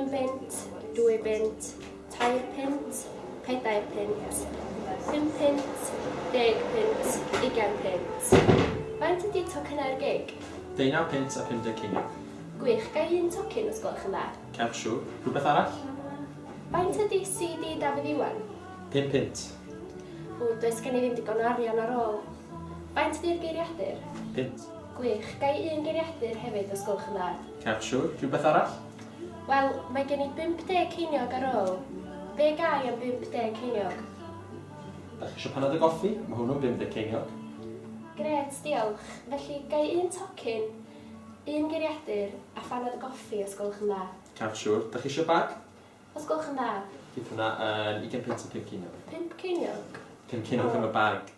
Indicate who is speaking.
Speaker 1: Un bunt, dwy bunt, tair punt, pedair punt, pum punt, deg punt, ugain punt. Faint ydy tocynnau'r gig?
Speaker 2: Deunaw punt a 50 ceiniog.
Speaker 1: Gwych, ga i un tocyn os gwelwch yn dda?
Speaker 2: Cewch siŵr. Rhywbeth arall?
Speaker 1: Faint ydy CD Dafydd Iwan?
Speaker 2: Pum punt.
Speaker 1: O, does gen i ddim digon o arian ar ôl. Faint ydy'r geiriadur?
Speaker 2: Punt.
Speaker 1: Gwych, ga i un geiriadur hefyd os gwelwch yn dda?
Speaker 2: Cewch siŵr. Rhywbeth arall?
Speaker 1: Wel, mae gen i 50 ceiniog ar ôl. Be ga i am 50 ceiniog?
Speaker 2: Da chi eisiau panad o goffi? Mae hwnnw'n 50 ceiniog.
Speaker 1: Grêt, diolch. Felly, ga i un tocyn, un geiriadur a phanad o goffi os gwelwch yn dda?
Speaker 2: Cewch siŵr. Da chi eisiau bag?
Speaker 1: Os gwelwch yn dda.
Speaker 2: Fydd hwnna yn 20 punt a 5 ceiniog.
Speaker 1: 5 ceiniog?
Speaker 2: 5 ceiniog am y bag.